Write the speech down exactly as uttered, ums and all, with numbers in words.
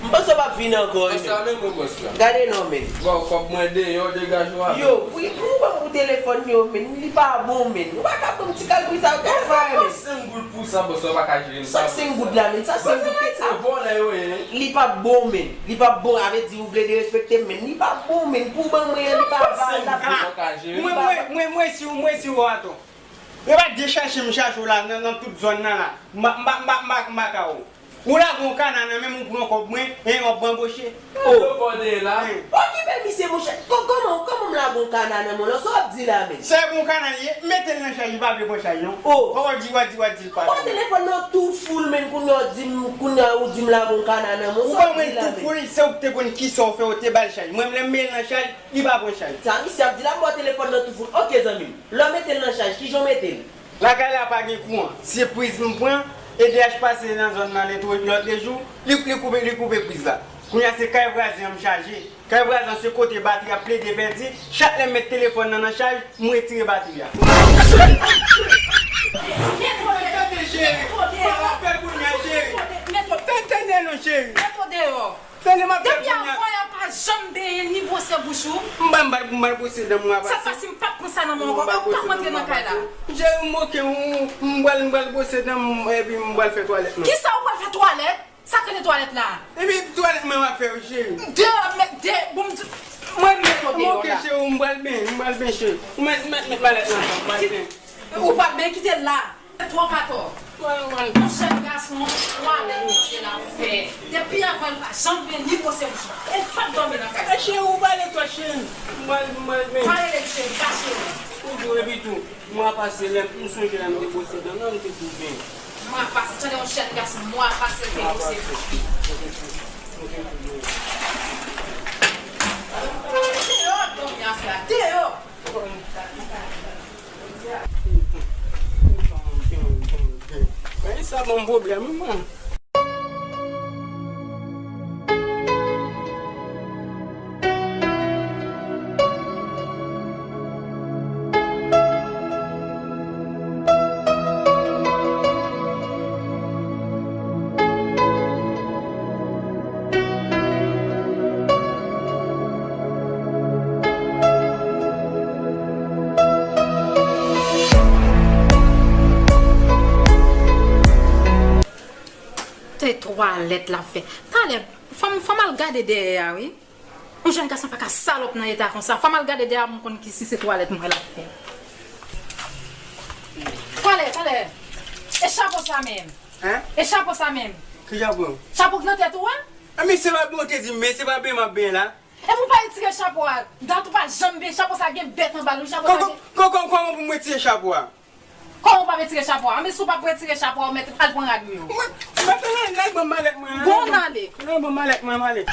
Bòs la p ap vin ankò, wi, men. Bòs la menm, wi, bòs la. Gade non, men. Bon, kòb mwen deyò, degaje w avè m. Yo, wi, pou ban m pou telefòn yo, men. Li pa bon, men. Ou pa ka ban m ti kalbri sa yo, gade sa yo, men. Sa senk goud pou sa, bòs la, ou pa ka jere m sa. Sa senk goud la, men. Sa senk goud te sa. Bòs la, se vòlè yo ye. Li p ap bon, men. Li p ap bon, sa vle di ou vle derespekte m, men. Li p ap bon, men. Pou ban mwen, li pa valab. Ou pa ka jere m. Mwen, mwen, mwen, mwen, si w, mwen, si w, atann. Yo pa dechache m chache w la nan, nan tout zòn nan la. M pa, m pa, m pa, m pa, m pa ka w. Ou lage yon kana nan men m, ou pran kòb mwen, e w ap anboche. Oh. Yo fò de la. Okipe misye, monchè. Kò-, kòman, kòman m lage yon kana nan men w la? Sa w ap di la menm? Se yon kana li ye, mete l nan chaj, li pa vle pran chaj, non. Oh. Fò w di, w a di, w a di l pa. Bon, telefòn nan tou full, men kounye a w di m, kounye a ou di m lage yon kana nan men w. Ou ban mwen l tou full, se ou ki te konn kisa w fè, ou te ba l chaj. Mwen, lè m mete l nan chaj, li pa pran chaj. Sa misye ap di la, m ba w telefòn nan tou full. Oke, zanmi m. Lè w mete l nan chaj, kijan w mete l? Lakay la pa gen kouran. Se priz m pran, E D H pase nan zòn nan lè tro-, lòt lejou, li, li koupe, li koupe priz la. Kounye a se kay vwazen an m chaje. Kay vwazen an se kote batri a plede pèdi. Chak lè m met telefòn nan nan chaj, m retire batri a. Tande, cheri. Pa fè kounye a, cheri. Tande, tande non, cheri. Tande, m ap fè l kounye a. Depi avan yè w pa janm benyen ni bwose bouch ou. M ba, m ba, m ba l bwose dan m, mwen pase. Sa pase, m p ap pran sa nan men w ankò. Ou p ap antre nan kay la. Cheri, m moke w, m pral, m pral bwose dan m, epi m pral fè twalèt mwen. Kisa ou pral fè twalèt? Sa k rele twalèt la? Epi twalèt mwen m ap fè wi, cheri. Deyò, mèt, de, bon, m di, mwen met ou deyò la. M moke, cheri, m pral benyen, m pral benyen, cheri. Ou mèt, mèt, mèt malèt lan, m pral benyen. Ou pral benyen, kite l la. Twòp atò. Yon jèn gason, twalèt misye l ap fè. Depi avan l pa janm vin ni bwose bouch li. E l p ap dòmi nan kay sa. Cheri, ou pale twòp, cheri. M pral, m pral benyen. Pa rele m cheri, pa cheri. Toujou, epi tou, mwa pase lè m sonje lè m te bwose dan nan, m te tou benyen. Mwa pase, tande yon jèn gason, mwa pase l te bwose bouch li. Deyò, dòmi afè a, deyò. Sa ban m pwoblèm wi mwen. Se twalèt l ap fè. Talè, fò m, fò m al gade dèyè a, wi. Yon jèn gason pa ka salòp nan eta konsa. Fò m al gade dèyè a pou m konn ki, si se twalèt m wè l ap fè. Talè, talè. E chapo sa menm? Hein? E chapo sa menm? Ki chapo? Chapo k nan tèt ou a? A, men se pa bon te di m, men se pa ben m ap ben la. Epi w pa retire chapo a. Dat ou pa janm ben, chapo sa gen bèt anba l, wi, chapo sa gen. Kòman pou m retire chapo a? Kòman w p ap retire chapo a? Anben, si w p ap retire chapo a, ou mèt al pran rad ou yo. Mwen, mwen, lal ban m malèt mwen. Bon, n ale. Lal ban m malèt mwen, m ale.